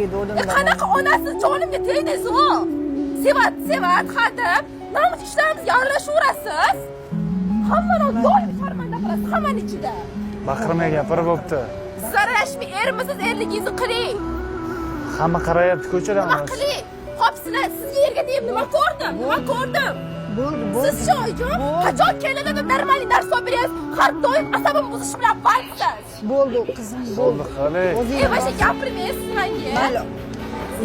Qanaqa onasiz jonimga tegdingiz-u? Sevat, sevat, hadeb namus ishlarimizga aralashaverasiz. Hammani doim sharmanda qilasiz, hammani ichida. Baqirmay gapir, bo'pti. Siz aralashmang, ermisiz, erligingizni qiling. Hamma qarayapti ko'chadan. Nima qiling? Hop, sizlar, sizga erga tegib nima ko'rdim? Nima ko'rdim? Bo'ldi, bo'ldi. Siz oyijon, qachon keladi deb normal narsa olib beryapsiz? Har doim asabimni buzish bilan bandsiz. Bo'ldi, qizim, Bo'ldi, bo'ldi. qani. O'zing Вообще gapirmaysiz menga. Mayli.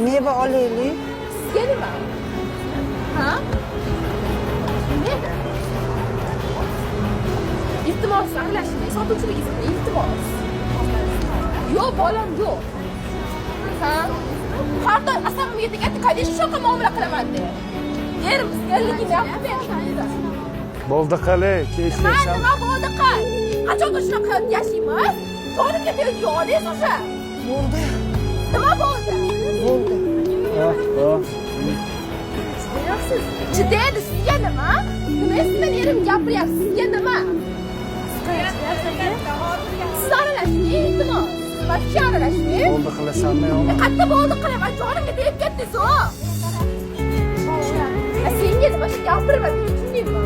Meva olaylik. Sizga nima? Ha? Nima edi? Iltimos, aralashmang, sotuvchiligingizni qiling, iltimos. Yo'q, bolam yo'q. Ha? Har doim asabimga tegadi, конечно, shunaqa muomala qilaman de. Erim erligini yoqmayapti. Bo'ldi, qali, Nima, kech. nima bo'ldi, qil? Qachonga shunaqa hayot yashaymiz? Jonimga tegdi, olingiz уже. Bo'ldi. Nima bo'ldi? Bo'ldi. Oh. Chidaydi, sizga nima? Nima siz meni erim gapiryapsiz, sizga nima? Siz aralashmang, iltimos. Siz вообще aralashmang. Bo'ldi, qilasanmi, yo'qmi? Qayerda bo'ldi qilaman, jonimga tegib ketdingiz-u. Senga nima, shu gapirma, tushundingmi?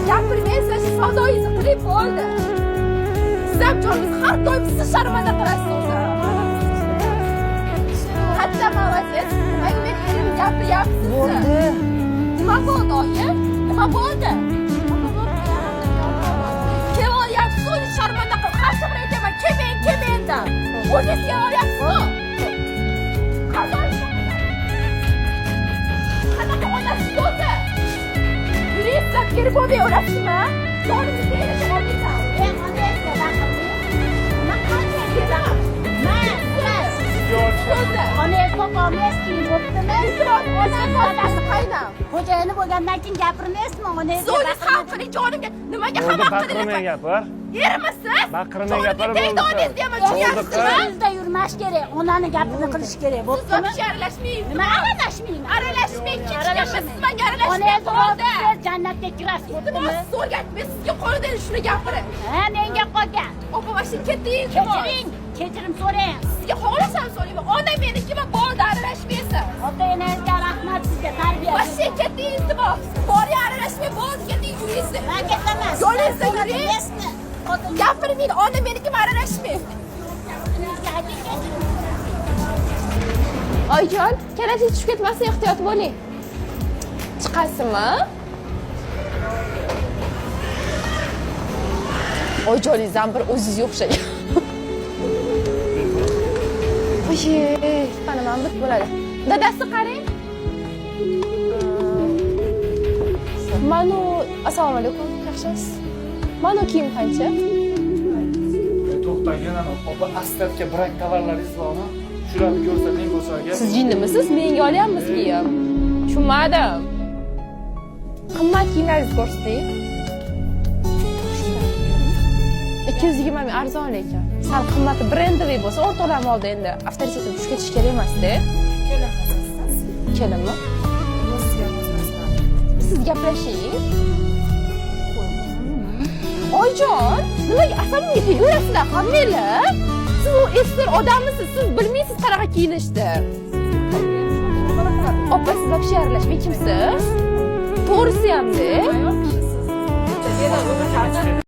Gapirmaysiz, shu savdoyingizni qiling, bo'ldi. Siz ham joningiz har doim sizni sharmanda qilasiz o'zi. Qayerda vaziyat? Nimaga meni erim gapiryapsiz? Bo'ldi. Nima bo'ldi, oyi? Nima bo'ldi? Kelib olyapsiz, o'zi sharmanda qilib, har safar aytaman, kelmang, kelmang deb. O'zingiz kelib olyapsiz-ku. Qanaqa onasiz o'zi? Yuringizdan kelib bo'lmay o'lasizmi? Jonimni tegishib oldinglar. Man qancha dedim? Man O'zi. Onangiz topolmaysiz, keyin bo'ptimi? Iltimos, onam otasi qaynam. Xo'jayini bo'lgandan keyin gapirmaysizmi? Siz Onangizga o'zingiz ham qiling jonimga. Nimaga Bo'ldi, xamar baqirmay qildingiz? gapir. Ermisiz? Baqirmay gapir, Jonimga tegdi bo'ldi. olingiz deyapman, Bo'ldi, tushunyapsizmi? Yuzda yurmash kerak, onani gapini qilish kerak, Siz bo'ptimi? вообще aralashmang. Nima aralashmayman? Aralashmang, kechikapman, siz menga aralashmang. Onangiz Bo'ldi. rozi, jannatga kirasiz, bo'ptimi? Iltimos, siz o'rgatmang, sizga qo'lidan shuni gapirish. Ha, menga qolgan. Opa, вообще keting, iltimos. Kechiring, kechirim so'rang. Sizga xohlasam so'rayman. Ona menikimi, bo'ldi, aralashmaysiz. Ota-onangizga rahmat, sizga tarbiya. Вообще keting, iltimos. Boring, aralashmang, bo'ldi, keting, yuringizda. Men ketaman. Yo'lingizda yuring. Yuring. Gapirmang, ona menikimi, aralashmang. Oyijon, kelasi tushib ketmasin, ehtiyot bo'ling. Chiqasizmi? Oyijoningiz ham bir o'zingizga o'xshagan. Oy, mana mana bu bo'ladi. Dadasi qarang. Manu, assalomu alaykum, yaxshimisiz? Manu kiyim qancha? To'xtagin, ana opa, astatga brend tovarlaringiz bormi? Shularni ko'rsating bo'lsa agar. Siz jinnimisiz? Menga olyapmiz kiyim. Tushunmadim. Qimmat kiyimlaringizni ko'rsating. 220 ming arzon lekin. Sal qimmati brendoviy bo'lsa, o'rtoqlarim oldi endi avtoritetim tushib ketishi kerak emas-da. Kelinmi? Siz gaplashing. Oyijon, nimaga asabimga tegaverasizlar hammanglar? Siz u esir odammisiz, siz bilmaysiz qanaqa kiyinishni. Opa, siz вообще aralashmang, kimsiz? To'g'risi hamda.